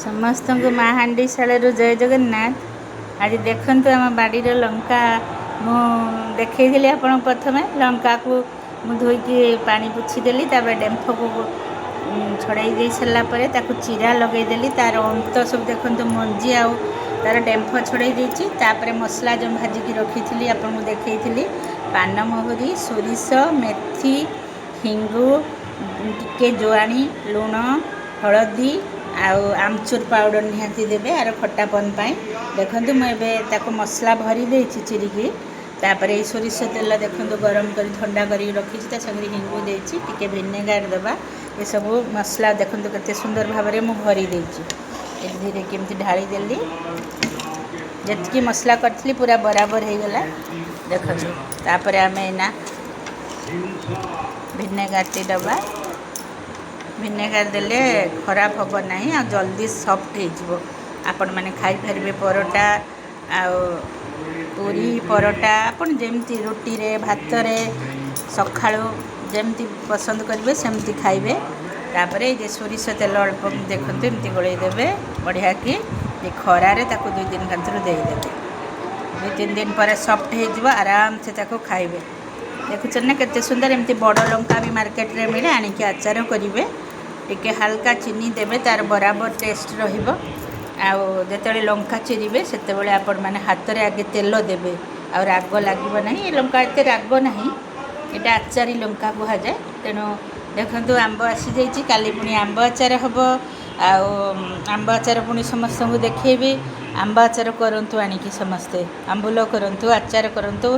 ସମସ୍ତଙ୍କୁ ମା ହାଣ୍ଡିଶାଳରୁ ଜୟ ଜଗନ୍ନାଥ। ଆଜି ଦେଖନ୍ତୁ ଆମ ବାଡ଼ିର ଲଙ୍କା ମୁଁ ଦେଖେଇଥିଲି ଆପଣଙ୍କୁ। ପ୍ରଥମେ ଲଙ୍କାକୁ ମୁଁ ଧୋଇକି ପାଣି ପୋଛିଦେଲି, ତାପରେ ଡେମ୍ଫକୁ ଛଡ଼େଇ ଦେଇ ସାରିଲା ପରେ ତାକୁ ଚିରା ଲଗେଇଦେଲି। ତାର ଅନ୍ତ ସବୁ ଦେଖନ୍ତୁ, ମଞ୍ଜି ଆଉ ତାର ଡେମ୍ଫ ଛଡ଼େଇ ଦେଇଛି। ତାପରେ ମସଲା ଯେଉଁ ଭାଜିକି ରଖିଥିଲି ଆପଣଙ୍କୁ ଦେଖେଇଥିଲି, ପାନମହୁରି, ସୋରିଷ, ମେଥି, ହିଙ୍ଗୁ, ଟିକେ ଜୁଆଣି, ଲୁଣ, ହଳଦୀ ଆଉ ଆମଚୁର ପାଉଡ଼ର ନିହାତି ଦେବେ ଆର ଖଟାପନ ପାଇଁ। ଦେଖନ୍ତୁ, ମୁଁ ଏବେ ତାକୁ ମସଲା ଭରି ଦେଇଛି ଚିରିକି। ତାପରେ ଏଇ ସୋରିଷ ତେଲ ଦେଖନ୍ତୁ ଗରମ କରି ଥଣ୍ଡା କରିକି ରଖିଛି, ତା ସାଙ୍ଗରେ ହିଙ୍ଗୁ ଦେଇଛି, ଟିକେ ଭିନେଗାର ଦେବା। ଏସବୁ ମସଲା ଦେଖନ୍ତୁ କେତେ ସୁନ୍ଦର ଭାବରେ ମୁଁ ଭରି ଦେଇଛି। ଧୀରେ କେମିତି ଢାଳି ଦେଲି, ଯେତିକି ମସଲା କରିଥିଲି ପୁରା ବରାବର ହେଇଗଲା ଦେଖନ୍ତୁ। ତାପରେ ଆମେ ଏଇନା ଭିନେଗାରଟି ଦେବା। ଭିନେଗାର ଦେଲେ ଖରାପ ହେବ ନାହିଁ ଆଉ ଜଲ୍ଦି ସଫ୍ଟ ହେଇଯିବ। ଆପଣମାନେ ଖାଇପାରିବେ ପରଟା ଆଉ ପୁରୀ ପରଟା, ଆପଣ ଯେମିତି ରୁଟିରେ, ଭାତରେ, ସକାଳୁ ଯେମିତି ପସନ୍ଦ କରିବେ ସେମିତି ଖାଇବେ। ତାପରେ ଏଇ ଯେ ସୋରିଷ ତେଲ ଅଳ୍ପ ଦେଖନ୍ତୁ ଏମିତି ଗୋଳେଇ ଦେବେ ବଢ଼ିଆକି। ଏ ଖରାରେ ତାକୁ 2 ଦିନ କାନ୍ତରୁ ଦେଇଦେବେ। 2-3 ଦିନ ପରେ ସଫ୍ଟ ହେଇଯିବ, ଆରାମସେ ତାକୁ ଖାଇବେ। ଦେଖୁଛନ୍ତି ନା କେତେ ସୁନ୍ଦର? ଏମିତି ବଡ଼ ଲଙ୍କା ବି ମାର୍କେଟରେ ମିଳେ, ଆଣିକି ଆଚାର କରିବେ। ଟିକେ ହାଲକା ଚିନି ଦେବେ, ତାର ବରାବର ଟେଷ୍ଟ ରହିବ। ଆଉ ଯେତେବେଳେ ଲଙ୍କା ଚିରିବେ ସେତେବେଳେ ଆପଣମାନେ ହାତରେ ଆଗେ ତେଲ ଦେବେ, ଆଉ ରାଗ ଲାଗିବ ନାହିଁ। ଏ ଲଙ୍କା ଏତେ ରାଗ ନାହିଁ, ଏଇଟା ଆଚାରୀ ଲଙ୍କା କୁହାଯାଏ। ତେଣୁ ଦେଖନ୍ତୁ, ଆମ୍ବ ଆସିଯାଇଛି, କାଲି ପୁଣି ଆମ୍ବ ଆଚାର ହେବ ଆଉ ଆମ୍ବ ଆଚାର ପୁଣି ସମସ୍ତଙ୍କୁ ଦେଖେଇବି। ଆମ୍ବ ଆଚାର କରନ୍ତୁ ଆଣିକି ସମସ୍ତେ, ଆମ୍ବୁଲ କରନ୍ତୁ, ଆଚାର କରନ୍ତୁ।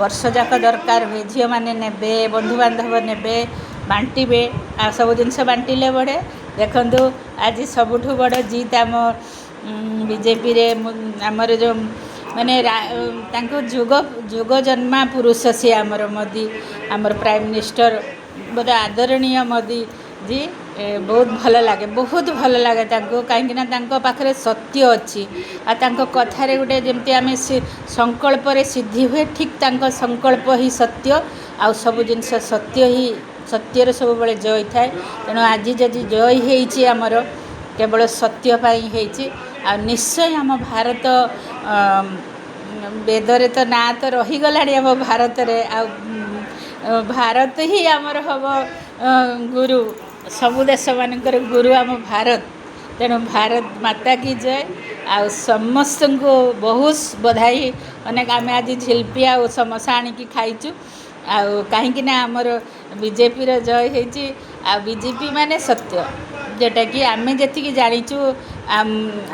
ବର୍ଷ ଯାକ ଦରକାର ହୁଏ। ଝିଅମାନେ ନେବେ, ବନ୍ଧୁବାନ୍ଧବ ନେବେ, ବାଣ୍ଟିବେ, ଆଉ ସବୁ ଜିନିଷ ବାଣ୍ଟିଲେ ବଢ଼େ। ଦେଖନ୍ତୁ, ଆଜି ସବୁଠୁ ବଡ଼ ଜିତ୍ ଆମ ବିଜେପିରେ। ଆମର ଯେଉଁ ମାନେ ତାଙ୍କୁ ଯୁଗ ଯୁଗ ଜନ୍ମା ପୁରୁଷ ସିଏ ଆମର ମୋଦି, ଆମର ପ୍ରାଇମ୍ ମିନିଷ୍ଟର ବୋଧେ ଆଦରଣୀୟ ମୋଦି ଜୀ। ବହୁତ ଭଲ ଲାଗେ, ବହୁତ ଭଲ ଲାଗେ ତାଙ୍କୁ, କାହିଁକିନା ତାଙ୍କ ପାଖରେ ସତ୍ୟ ଅଛି ଆଉ ତାଙ୍କ କଥାରେ ଗୋଟେ ଯେମିତି ଆମେ ସଂକଳ୍ପରେ ସିଦ୍ଧି ହୁଏ, ଠିକ୍ ତାଙ୍କ ସଂକଳ୍ପ ହିଁ ସତ୍ୟ ଆଉ ସବୁ ଜିନିଷ ସତ୍ୟ ହିଁ, ସତ୍ୟରେ ସବୁବେଳେ ଜୟ ଥାଏ। ତେଣୁ ଆଜି ଯଦି ଜୟ ହେଇଛି ଆମର, କେବଳ ସତ୍ୟ ପାଇଁ ହେଇଛି। ଆଉ ନିଶ୍ଚୟ ଆମ ଭାରତ ବେଦରେ ତ ନାଁ ତ ରହିଗଲାଣି ଆମ ଭାରତରେ, ଆଉ ଭାରତ ହିଁ ଆମର ହେବ ଗୁରୁ, ସବୁ ଦେଶମାନଙ୍କର ଗୁରୁ ଆମ ଭାରତ। ତେଣୁ ଭାରତ ମାତା କି ଜୟ। ଆଉ ସମସ୍ତଙ୍କୁ ବହୁତ ବଧାଇ ଅନେକ। ଆମେ ଆଜି ଝିଲପି ଆଉ ସମୋସା ଆଣିକି ଖାଇଛୁ, ଆଉ କାହିଁକି ନା ଆମର ବିଜେପିର ଜୟ ହେଇଛି। ଆଉ ବିଜେପି ମାନେ ସତ୍ୟ, ଯେଉଁଟାକି ଆମେ ଯେତିକି ଜାଣିଛୁ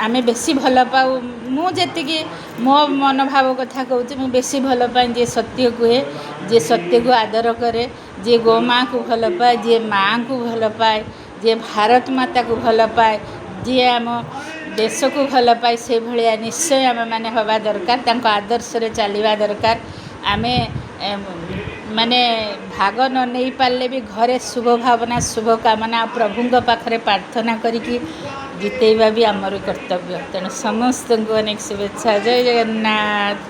ଆମେ ବେଶୀ ଭଲ ପାଉ। ମୁଁ ଯେତିକି ମୋ ମନୋଭାବ କଥା କହୁଛି, ମୁଁ ବେଶୀ ଭଲ ପାଏ ଯିଏ ସତ୍ୟ କୁହେ, ଯିଏ ସତ୍ୟକୁ ଆଦର କରେ, ଯିଏ ଗୋମାକୁ ଭଲ ପାଏ, ଯିଏ ମାଆଙ୍କୁ ଭଲ ପାଏ, ଯିଏ ଭାରତ ମାତାକୁ ଭଲ ପାଏ, ଯିଏ ଆମ ଦେଶକୁ ଭଲ ପାଏ, ସେଇଭଳିଆ ନିଶ୍ଚୟ ଆମେମାନେ ହେବା ଦରକାର, ତାଙ୍କ ଆଦର୍ଶରେ ଚାଲିବା ଦରକାର। ଆମେ ମାନେ ଭାଗ ନ ନେଇପାରିଲେ ବି ଘରେ ଶୁଭ ଭାବନା, ଶୁଭ କାମନା, ପ୍ରଭୁଙ୍କ ପାଖରେ ପ୍ରାର୍ଥନା କରିକି ଜିତେଇବା ବି ଆମର କର୍ତ୍ତବ୍ୟ। ତେଣୁ ସମସ୍ତଙ୍କୁ ଅନେକ ଶୁଭେଚ୍ଛା। ଜୟ ଜଗନ୍ନାଥ।